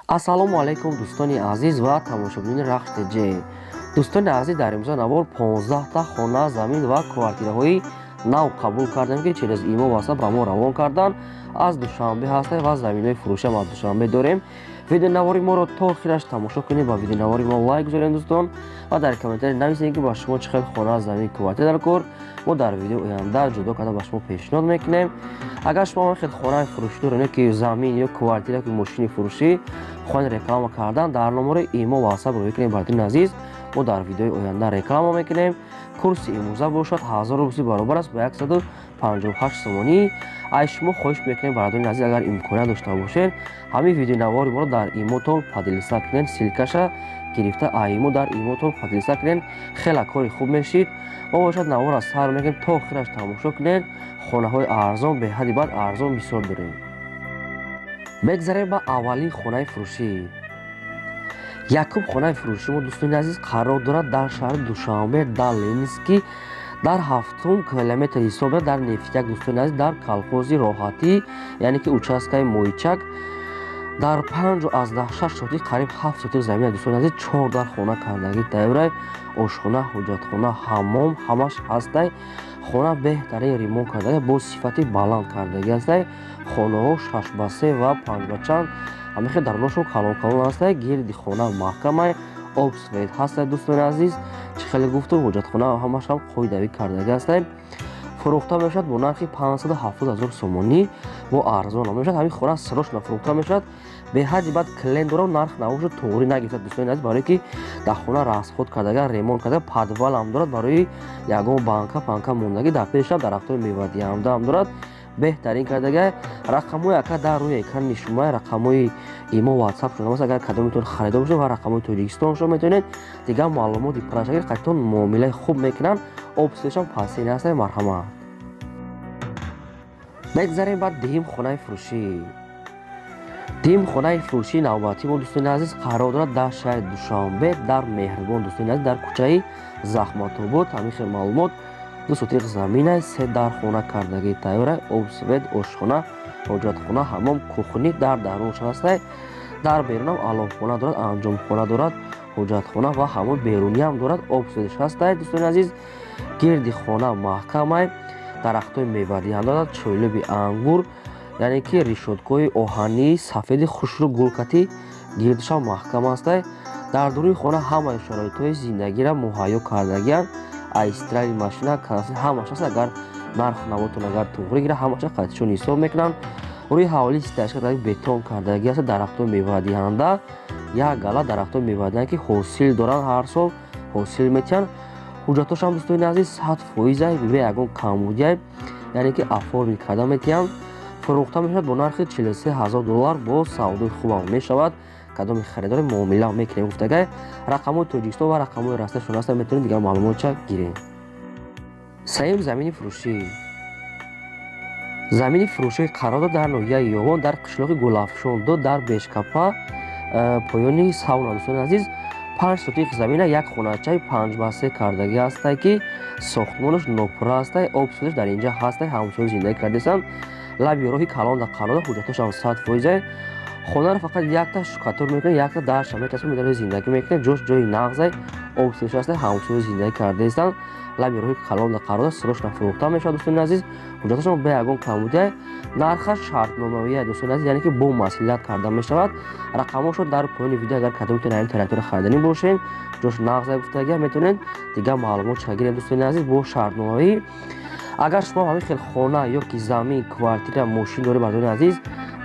Ассалому алайкум, дӯстони азиз ва тамошобинони Рахш ТЖ. Дӯстони азиз, дар имрӯза навор 15та хона, замин ва квартираҳои нав қабул кардем, ки через имо васа ба мо равон кардан. Аз Душанбе ҳастем ва заминҳои фурӯшиам аз Душанбе дорем. Видеонавори моро то охираш тамошо кунед, ба видеонавори мо лайк гузоред, дӯстон, ва дар комментарий нависед, ки ба шумо чӣ хел хона, замин, квартира дар кор. Мо дар видеои оянда ҷудо карда ба шумо пешниҳод мекунем. Агар шумо хел хонаи фурӯшӣ доред, ки замин ё квартира, ки мошини фурӯшӣ хоҳед реклама кардан, дар номарои имо, ватсап рӯй кунед. Бардини азиз, мо дар видеои оянда реклама мекунем. Курси имрӯза бошад 1000 рубли баробар аст ба 158 сомонӣ. Аз шумо хоҳиш мекунем, бародарони азиз, агар имконият дошта бошед, ҳамин видеонавори моро дар имотон поделиться кунед. Ссылка ша гирифта, аимо дар имотон поделиться кунед, хеле кори хуб мешид. Мо бошад навор аз сар мекунем, то охираш тамошо кунед. Хонаҳои арзон, беҳади бад арзон бисёр дорем. Мегзарем ба аввалин хонаи фурӯшӣ. Якум хонаи фурӯши мо, дӯстони азиз, қарор дорад дар шаҳри Душанбе, дар Ленинский, дар ҳафтум километр ҳисоб, дар Нефтяк, дӯстони азиз, дар колхози Роҳатӣ, яъне ки участка и Моҳичак, дар 5,6 сотих, қариб 7 сотих замина, дӯстони азиз, чор дар хона кардагӣ тайёрай. Ошхона, ҳоҷатхона, ҳаммом ҳамаш ҳастай. Хона беҳтарин ремонт кардагӣ, бо сифати баланд кардагӣ ҳастай. Хонаҳо 6 ба 3 ва панҷ ба чанд, ҳамихел даруношон калон калон ҳастай. Гирди хона маҳкамай, об, свет ҳастай. Дӯстони азиз, чӣ хеле гуфтум, ҳоҷатхона ҳамашам қоидавӣ кардагӣ ҳастай. Фурӯхта мешавад бо нархи 570 ҳазор сомонӣ, бо арзон мешавад. Ҳамин хона срочно фурӯхта мешавад. Беҳади баъд клиент дорам, нарх навошу туғрӣ нагирифта, дӯстони азиз, барое ки дар хона расход кардага, ремонт карда, подвал ам дорад, барои ягон банка панка мондагӣ. Дар пешам дарахтҳои мевадиҳандаам дорад, беҳтарин кардага. Рақамҳои ака дар рӯи экрани шумо, рақамҳои имо, ватсап шумо аст. Агар кадометон харидор бошед ва рақамҳои Тоҷикистон шумо метавонед дигар маълумоти пурашагир қайтон, муомилаи хуб мекунанд, опсишон пасин ҳаста. Марҳамат. Мегзарем ба дуюм хонаи фурӯшӣ. Дуюм хонаи фурӯшии навбатӣ мо, дӯстони азиз, қарор дорад дар шаҳри Душанбе, дар Меҳрибон, дӯстони азиз, дар кӯчаи Захматобод. Ҳамин хел маълумот: 2 сотиқ замина, се дар хона кардагӣ тайёра, об, свет, ошхона, ҳоҷатхона, ҳаммом, кухни дар дарунаш ҳастай. Дар берунам аловхона дорад, анҷомхона дорад, ҳоҷатхона ва ҳаммоми беруниам дорад, об, свет аш ҳастай. Дӯстони азиз, гирди хона маҳкамай, дарахтҳои мевадиҳанда дорад, чойлуби ангур, яъне ки решётка ҳои оҳании сафеди хушрӯ гулкатӣ, гирдишам маҳкам ҳастай. Дар дуруни хона ҳамаи шароитҳои зиндагиро муҳайё кардагианд. Айстрали машина, консер ҳамаш ҳаст. Агар нарх навотон агар туғрӣ гира, ҳамаша қатишон ҳисоб мекунанд. Рӯи ҳавлии стяжка бетон кардагӣ аст. Дарахтҳои мевадиҳанда, як гала дарахтҳои мевадиҳанда, ки ҳосил доранд, ҳар сол ҳосил метиҳанд. Ҳуҷҷатҳошам, дӯстони азиз, 100%-ай, бе ягон камбудиай, яъне ки оформить карда метиҳанд. Фурӯхта мешавад бо нархи 43 ҳазор доллар, бо савдои хубам мешавад. Кадоми харидоре, муомила мекунем гуфтагай. Рақамҳои Тоҷикистон ва рақамҳои Россияшон ҳаста, метавонед дигар маълумотча гиред. Сеюм замини фурӯшӣ. Замини фурӯшӣ қарор дорад дар ноҳияи Ёвон, дар қишлоқи Гулафшон ду, дар Бешкапа, поёни сауна. Дӯстони азиз, 5 сотиқ замина, як хоначаи 5 ба 3 кардагӣ ҳастай, ки сохтмонаш нопурра ҳастай. Об, свет аш дар инҷа ҳастай, ҳамсоя зиндагӣ кардесанд. Лаби роҳи калон дар қарор дорад. Ҳуҷҷатҳошам 100%-ай. Хонаро фақат якта штукатур мекунед, якта дарша метасбед, медарои зиндагӣ мекунед. Ҷош ҷои нағзай, об, свет аш ҳастай, ҳамсоя зиндагӣ кардаистанд. Лаби роҳи калон дар қарор дорад. Срочно фурӯхта мешавад, дӯстони азиз. Ҳуҷҷатҳошон бе ягон камбудиай, нархаш шартномавия, дӯстони азиз, яъне ки бо масъулият карда мешавад. Рақамҳошо дар поёни видео. Агар кадомитон ҳамин территория хариданӣ бошед, ҷош нағзай гуфтагия, метавонед дигар маълумот ча гиред, дӯстони азиз, бо шартномавӣ. Агар шумо ҳамин хел хона ё ки замин, квартира, мошин доред, бардорони азиз,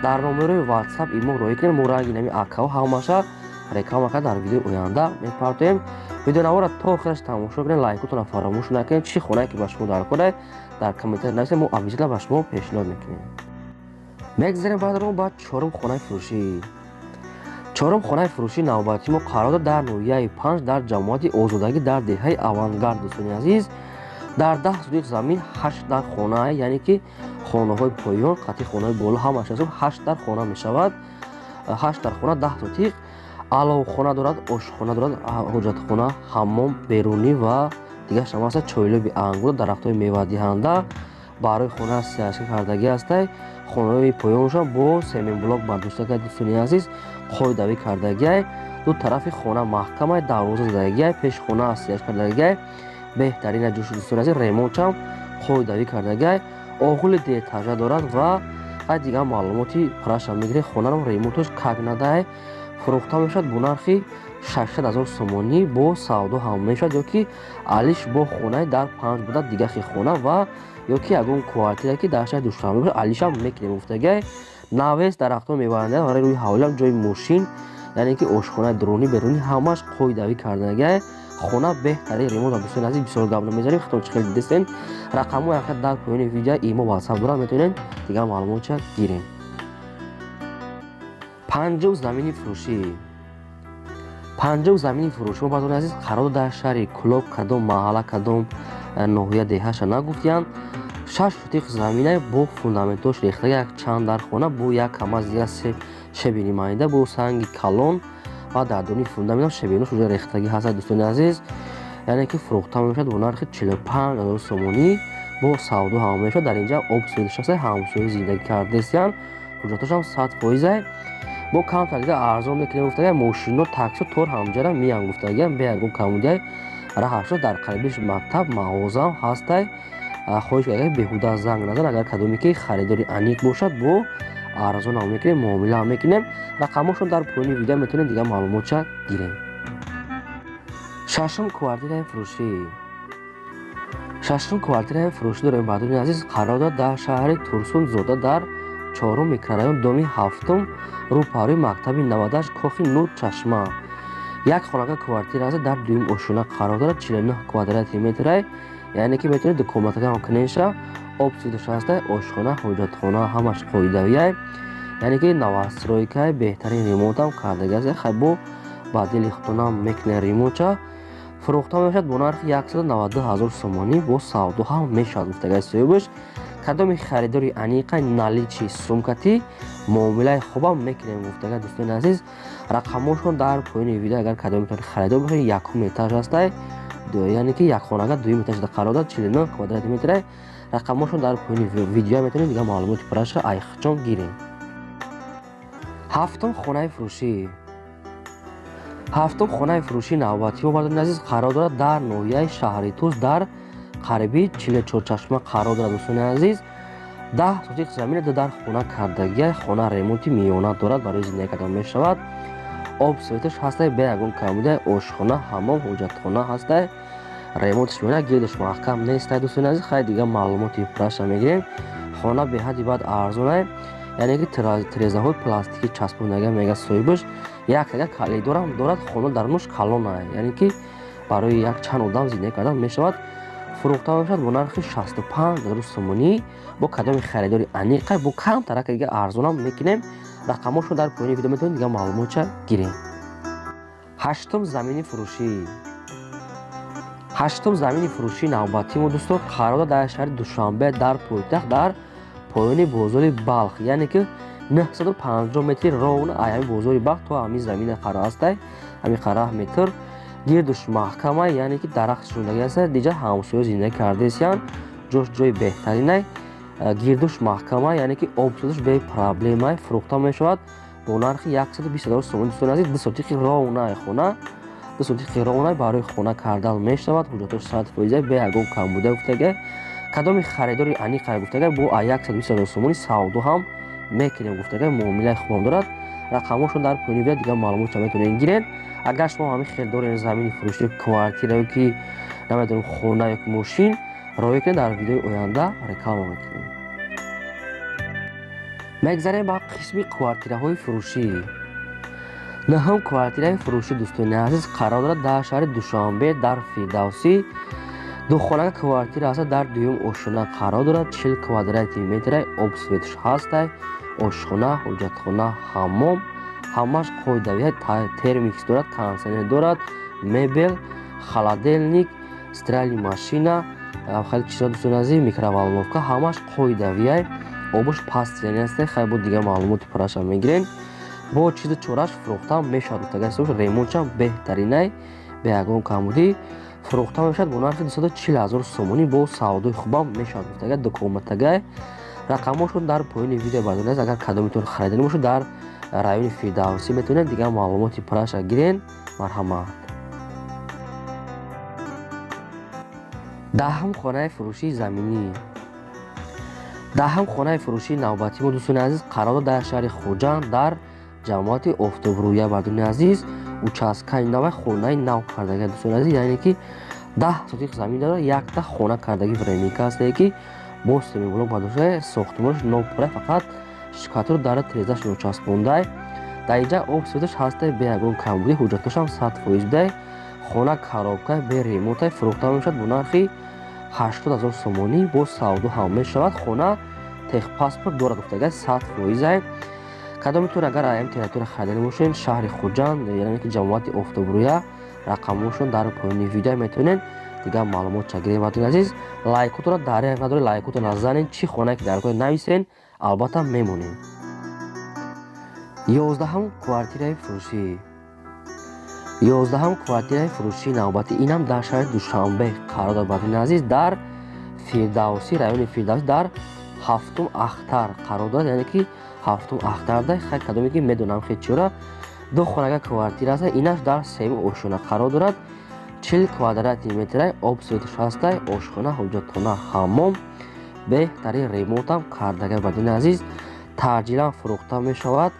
дар номерои ватсап имо роҳӣ кунед. Мо ранги нами акао ҳамаша реклама карда, дар видеои оянда мепартоем. Видеонавора то охираш тамошо кунед, лайкотонро фаромӯш накунед. Чӣ хонае ки ба шумо дар кор, дар комментарий нависед, мо обязательно ба шумо пешниҳод мекунем. Мегзарем, бародарон, ба чорум хонаи фурӯшӣ. Чорум хонаи фурӯшии навбатии мо қарор дорад дар ноҳияи Панҷ, дар ҷамоати Озодагӣ, дар деҳаи Авангард. Дӯстони азиз, дар 10 сотиқ замин ҳашт дар хона, яъне ки хонаҳои поён қатъи хонаҳои боло ҳамаш ҳисоб ҳашт дар хона мешавад. Ҳашт дар хона, 10 сотиқ, аловхона дорад, ошхона дорад, ҳоҷатхона, ҳаммом берунӣ ва дигараш ҳам аст. Чойлуби ангур, дарахтҳои мевадиҳанда, барои хона стяжка кардагӣ ҳастай. Хонаҳои поёнашон бо семенблок бардоштага, дӯстони азиз, қоидавӣ кардагиай. Ду тарафи хона маҳкамай, дарвоза задагиай, пеши хона сияш кардагиай. Беҳтарина ҷӯшу, дӯстони азиз, ремонтшам қоидавӣ кардагиай. Оғули дуэтажа дорад ва ай дигар маълумоти пурраша мегиред. Хонаро ремонтош как надай. Фурӯхта мешавад бо нархи 600 ҳазор сомонӣ, бо савдо ҳам мешавад, ё ки алиш бо хонаи дар панҷ буда дигахи хона ва ё ки ягон квартира, ки дар шаҳри Душанбе бошад, алишам мекунем гуфтагиай. Навес, дарахтҳо меваандиад, барои рӯи ҳавлиам ҷои мошин, яъне ки ошхонаи дурунӣ, берунӣ ҳамаш қоидавӣ кардагиай. Хона беҳтарин ремонт. Дӯстони азиз, бисёр гап намезанем, худтон чӣ хел дидестен. Рақамҳои ака дар поёни видео, имо, ватсап дорад, метавонед дигар маълумотша гирем. Панҷум замини фурӯшӣ. Панҷум замини фурӯшӣ мо, бардони азиз, қарор дар шаҳри Кӯлоб, кадом маҳалла, кадом ноҳия, деҳаша нагуфтиянд. 6 сотих замина бо фундаментош рехта, як чанд дар хона бо як камаз дига щебень майда бо санги калон ва дар дуни фундаментам щебень ош уже рехтагӣ ҳастад, дӯстони азиз. Яъне ки фурӯхта мешавад бо нархи 45 ҳазор сомонӣ, бо савдо ҳам мешавад. Дар инҷа об шаста, ҳамсоя зиндагӣ кардесиянд, ҳуҷҷатошам 100%. Бо камтар дига арзон мекунем гуфтагиам. Мошино, таксио тор ҳамҷара меян гуфтагиам, бе ягон камудиай раҳашо. Дар қарибиш мактаб, мағозаам ҳастай. Хоҳиш агар беҳуда занг назан, агар кадоме ки харидори аниқ бошад, бо арзонам мекунем, муомилаам мекунем. Рақамҳошон дар поёни видео, метавонед дигар маълумотша гирем. Шашум квартираи фурӯшӣ. Шашум квартираи фурӯшӣ дорем, бардони азиз, қарор дорад дар шаҳри Турсунзода, дар чорум микрорайон, доми ҳафтум, рӯпарӯи мактаби 98, кохи Нур Чашма. Як хонага квартира аст, дар дуюм ошёна қарор дорад, 49 квадрати метрай, яъне ки метавонед дукомнатага куненша. Об сидошаста, ошхона, ҳоҷатхона ҳамаш қоидавиай, яъне ки новостройка й, беҳтарин ремонтам кардагиаст. Хай, бо ба дили худтонам мекунед ремонтша. Фурӯхта мешавад бо нархи 192 ҳазор сомонӣ, бо савдо ҳам мешавад гуфтагиаст соҳибаш. Кадоми харидори аниқа, наличный сумкатӣ, муомилаи хубам мекунем гуфтага, дӯстони азиз. Рақамҳошон дар поёни видео, агар кадометон харидор бошед. Якум этаж ҳастай, яъне ки як хонага дуюм этажда қарор дорад, 49 квадрати метрай. Рақамҳошон дар поёни видео, метавонед дигар маълумоти пурраша айхчон гирем. Ҳафтум хонаи фурӯшӣ. Ҳафтум хонаи фурӯшии навбатӣ мо, бардони азиз, қарор дорад дар ноҳияи шаҳри Тӯс, дар қариби Чилчорчашма қарор дорад, дӯстони азиз. 10 сотих замина дар хона кардагия. Хона ремонти миёна дорад, барои зиндагӣ кардан мешавад. Об, свет аш ҳастай, бе ягон камбудиай. Ошхона, ҳамом, ҳоҷатхона ҳастай. Ремонташ миёна, гирдаш маҳкам нестай, дӯстони азиз. Хай, дигар маълумоти пурраша мегирем. Хона беҳадди баъд арзонай, яъне ки тирезаҳои пластикӣ часпондага мега соҳибаш. Як тага калидорам дорад. Хона дарунаш калона, яъне ки барои як чанд одам зиндагӣ кардан мешавад. Фурӯхта мешавад бо нархи 65 ҳазор сомонӣ. Бо кадоми харидори аниқа, бо камтарака дига арзонам мекунем. Рақамҳошро дар поёни видео, метавонед дигар маълумотша гирем. Ҳаштум замини фурӯшӣ. Ҳаштум замини фурӯшии навбатии мо, дӯстон, қарор дорад дар шаҳри Душанбе, дар пойтахт, дар поёни бозори Балх, яъне ки 950 метри ровно ай ҳами бозори Балх то ҳами замина қарор ҳастай. Ҳами қараҳ метр гирдуш маҳкамай, яъне ки дарахт шундагӣ аста. Диҷа ҳамсоя зиндагӣ кардаесиян, ҷош ҷои беҳтаринай. Гирдуш маҳкамай, яъне ки обсудаш бепроблемай. Фурӯхта мешавад бо нархи 120 ҳазор сомонӣ, дӯстони азиз. 2 сотихи ровнай хона, 2 сотихи ровнай, барои хона кардан мешавад. Ҳуҷҷатош 100%, бе ягон камбуда гуфтага. Кадоми харидори аниқа гуфтага, бо 120 ҳазор сомонӣ савдо ҳам мекунем гуфтага. Муомилаи хубам дорад. Рақамҳошон дар поёни видео, дигар маълумотша метавонед гиред. Агар шумо ҳамин хел доред замини фурӯшӣ, квартира ё ки намедонам, хона ё ки мошин, роҳӣ кунед, дар видеои оянда реклама мекунем. Мегзарем ба қисми квартираҳои фурӯшӣ. Наҳум квартираи фурӯшӣ, дӯстони азиз, қарор дорад дар шаҳри Душанбе, дар Фирдавсӣ. Духонага квартира аст, дар дуюм ошёна қарор дорад, 40 квадрати метрай. Об, свет ш ҳастай, ошхона, ҳоҷатхона, ҳаммом ҳамаш қоидавия. Термикс дорад, кондитсионер дорад, мебел, холодильник, стиральный машина, хеле чизо, дӯстони азиз, микроволновка ҳамаш қоидавияй. Обуш паст яъне аст. Хай, бо дигар маълумоти пурраша мегирем. Бо чизи чораш фурӯхта мешавад гуфтагар. Ремонтшам беҳтаринай, бе ягон камбудӣ. Фурӯхта мешавад бо нархи 240 ҳазор сомонӣ, бо савдои хубам мешавад гуфтагар. Дукомнатагай. Рақамҳошон дар поёни видео, бардоред. Агар кадомитон харидани бошад, дар райони Фирдавсӣ метавонед дигар маълумоти пурраша гирен. Марҳамат. Даҳум хонаи фурӯшии заминӣ. Даҳум хонаи фурӯшии навбатӣ мо, дӯстони азиз, қарор дорад дар шаҳри Хуҷанд, дар ҷамоати Офтобрӯя. Бардони азиз, участкаи навай, хонаи нав кардага, дӯстони азиз, яъне ки 10 сотиқ замин дорад, якта хона кардаги, временка ҳастае, ки бо семиблок бардошта, сохтмонаш нопура, фақат штукатур дар тирезаш ночаспондай. Дар инҷа об, светаш ҳастай, бе ягон камбудӣ, ҳуҷҷатошам 100% будай. Хона коробка, бе ремонтай, фурӯхта мешавад бо нархи 80 000 сомонӣ, бо савдо ҳам мешавад. Хона техпаспорт дорад, гуфтага, 100%-ай. Кадомитон агар аям территория харидани бошед, шаҳри Хуҷанд, яъне ки ҷамоати Офтобрӯя, рақамҳошон дар поёни видео, метавонед дигар маълумот чагиред. Ватони азиз, лайкотонро дареғ надоред, лайкотонро занед, чӣ хонае ки дар кор нависен, албатта мемонем. 11-ум квартираи фурӯшӣ. 11-ум квартираи фурӯшии навбатӣ инам дар шаҳри Душанбе қарор дорад, ватони азиз, дар Фирдавсӣ, райони Фирдавсӣ, дар ҳафтум ахтар қарор дорад, яъне ки ҳафтум ахтарда. Хай, кадоме ки медонам хечора. Ду хонага квартира аст, инаш дар сеюм ошёна қарор дорад, 40 квадрати метрай, об, светаш ҳастай, ошхона, ҳоҷатхона, ҳаммом, беҳтарин ремонтам кардага. Ватони азиз, таъҷилан фурӯхта мешавад,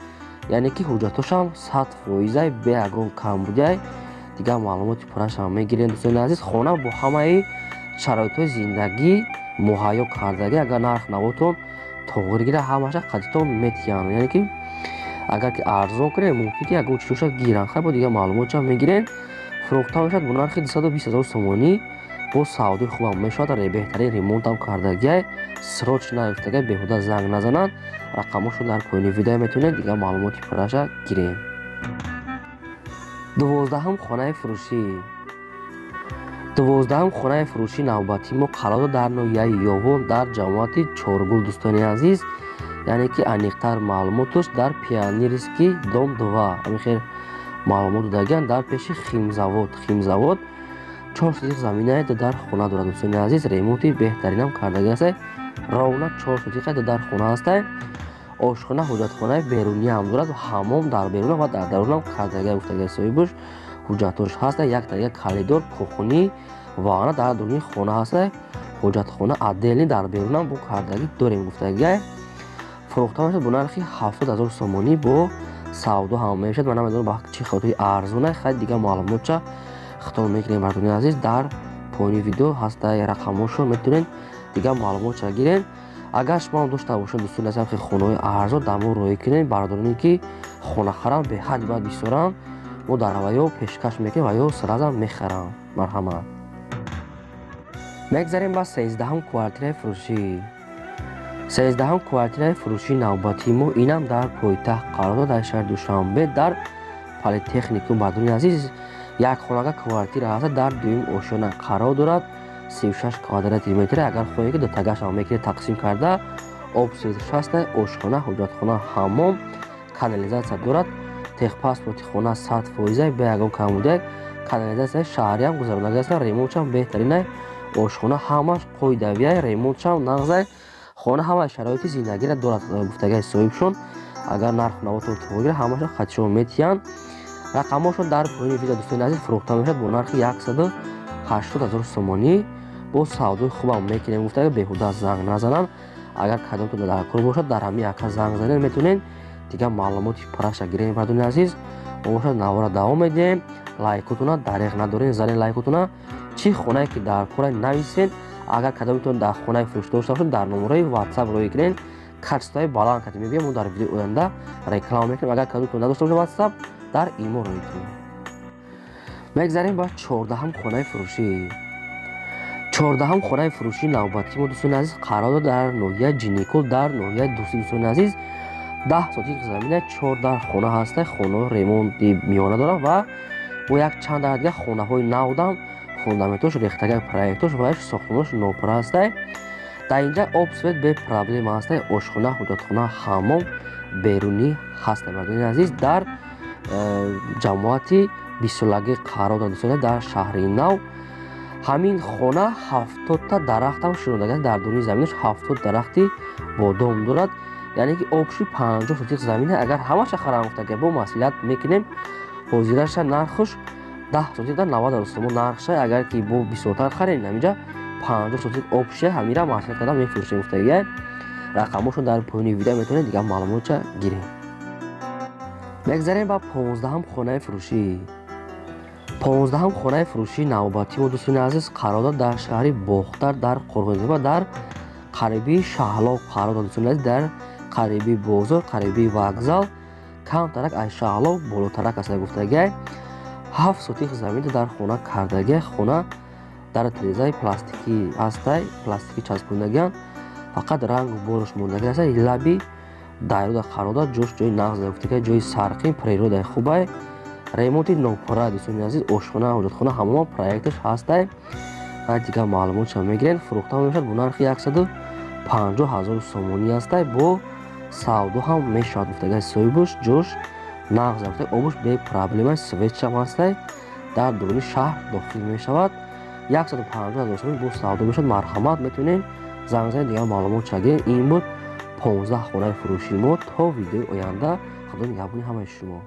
яъне ки ҳуҷҷатошам 100%-ай, бе ягон камбудиай. Дигар маълумоти пуррашам мегирем, дӯстони азиз. Хона бо ҳамаи шароитҳои зиндагӣ муҳайё кардагӣ. Агар нарх навотон тоғир гира, ҳамаша қадитон метиҳанд, яъне ки агар ки арзон кунем, мумкин ки ягон чизоша гиранд. Хай, бо дигар маълумотшам мегирем. Фурӯхта мешавад бо нархи 220 000 сомонӣ, бо савдои хубам мешавад, беҳтарин ремонтам кардагиай. Срочно гуфтагай, беҳуда занг назананд. Рақамҳошо дар поёни видео, метавонед дигар маълумоти пурраша гирем. 12-ум хонаи фурӯшӣ. 12-ум хонаи фурӯшии навбатии мо қарор дорад дар ноҳияи Ёвон, дар ҷамоати Чоргул, дӯстони азиз, яъне ки аниқтар маълумоташ дар Пионерский, дом 2, ҳамин хел маълумот додагианд, дар пеши химзавод. Химзавод. 4 сотиқ заминае дар хона дорад, дӯстони азиз, ремонти беҳтаринам кардаги ҳастай. Ровно 4 сотиқа дар хона ҳастай. Ошхона, ҳоҷатхонаи беруниам дорад, ҳаммом дар берун ва дар дарунам кардага, гуфтаги соҳибаш, ҳуҷҷатош ҳаста. Якта як коридор, кухни, ванна дар дуруни хона ҳаста, ҳоҷатхона отдельный дар берунам бо кардагӣ дорем, гуфтагиай. Фурӯхта мешавад бо нархи 70 000 сомонӣ, бо савдо ҳам мешавад. Ман намедонам, ба чӣ хотири арзона. Хай, дигар маълумотча хитоб мекунем. Мардуми азиз, дар поёни видео ҳастаи рақамҳошо, метавонед дигар маълумотча гирем. Агар шумо ҳам дошта бошед, дӯстони азиз, ҳамхел хонаҳои арзон, дар мо роҳӣ кунед. Бародароне ки хонахаранд, беҳад бояд бисёранд, мо дар ва ё пешкаш мекунем ва ё сразу мехарам. Марҳамат. Мегзарем ба 13-ум квартираи фурӯшӣ. 13-ум квартираи фурӯшии навбатии мо инам дар пойтахт қарор дорад, дар шаҳри Душанбе, дар Политехникум. Бардони азиз, як хонага квартира ҳаста, дар дуюм ошёна қарор дорад, 36 квадрати метр. Агар хоҳед, ки дутагашам мекунед тақсим карда. Об, светаш ҳаста, ошхона, ҳоҷатхона, ҳаммом, канализатсия дорад. Техпаспорти хона 100%-а, бе ягон камбудияк, канализатсияи шаҳриам гузарондагӣ аст. Ремонтшам беҳтаринай, ошхона ҳамаш қоидавиай, ремонтшам нағзай. Хона ҳамаи шароити зиндагиро дорад, гуфтагаи соҳибшон. Агар нарху навотон тоғир, ҳамаша хатишон метиҳанд. Рақамҳошон дар поёни видео, дӯстони азиз. Фурӯхта мешавад бо нархи 180 000 сомонӣ, бо савдои хубам мекунем, гуфтага, беҳуда занг назананд. Агар кадомтон дар кор бошад, дар ҳамин яка занг занед, метавонед дигар маълумоти пурраша гирем. Бардони азиз, мо бошад навора давом медиҳем. Лайкотона дареғ надорем, занед лайкотона. Чӣ хонае ки дар кора нависен. Агар кадомитон дар хонаи фурӯш дошта бошед, дар номерои WhatsApp роҳӣ кунед, качествои баланд кардем, мебиям, мо дар видеои оянда реклама мекунем. Агар кадомитон надошта бошед WhatsApp, дар имо роҳӣ кунед. Мегзарем ба 14-ум хонаи фурӯшӣ. 14-ум хонаи фурӯшии навбатии мо, дӯстони азиз, қарор дорад дар ноҳияи Ҷиникул, дар ноҳияи Дӯстӣ. Дӯстони азиз, 10 сотик замина, чор дар хона ҳаста. Хонаҳо ремонти миёна дорад ва бо як чанд дар дигар хонаҳои навдам фундаментош рехтага, проектош ва сохтмонош нопурра ҳастай. Дар инҷа об, свет бе проблема ҳастай, ошхона, ҳоҷатхона, ҳаммом берунӣ ҳастай. Мардони азиз, дар ҷамоати бистсолагӣ қарор дорад, дӯстони, дар шаҳри нав. Ҳамин хона 70-та дарахтам шинондагиаст, дар дуруни заминаш 70 дарахти бодом дорад, яъне ки общий 50 сотих замина. Агар ҳамаша харам гуфтага, бо маслиҳат мекунем. Ҳозираша нархуш 10 сотих да 90 сомон нархша. Агар ки бо бисёртар харем, ҳаминҷа 50 сотих общий ҳамира маслиҳат карда мефурӯшем гуфтагия. Рақамошон дар поёни видео, метавонед дигар маълумотша гирем. Мегзарем ба 15-ҳам хонаи фурӯшӣ. 15-ҳам хонаи фурӯшии навбатӣ мо, дӯстони азиз, қарор дорад дар шаҳри Бохтар, дар Қурғонтепа, дар қариби Шаҳло қарор дорад, дӯстони азиз, дар қариби бозор, қариби вокзал, камтарак аз Шаҳло болотарак аст гуфтагиай. 7 сотих замин дар хона кардагиай. Хона дар тирезаи пластикӣ ҳастай, пластикӣ часпондагиан, фақат рангу бораш мондагӣ аст. Лаби дарёда қарор дорад, ҷош ҷои нағз гуфтагиай, ҷои сарқин, природаи хубай, ремонти нопурра, дӯстони азиз. Ошхона, ҳоҷатхона ҳамома проекташ ҳастай. Дигар маълумотша мегирен. Фурӯхта мешавад бо нархи 150 000 сомонӣ ҳастай, бо савдо ҳам мешавад гуфтагиай. Соҳибуш ҷош нағз гуфта, обуш бепроблема, светшам ҳастай, дар дуруни шаҳр дохил мешавад. 150 000 сомонӣ бо савдо мешавад. Марҳамат, метавонем занг занед, дигар маълумотша гирем. Ин буд 15 хонаи фурӯшии мо. То видеои оянда, Худо нигаҳбони ҳамаи шумо.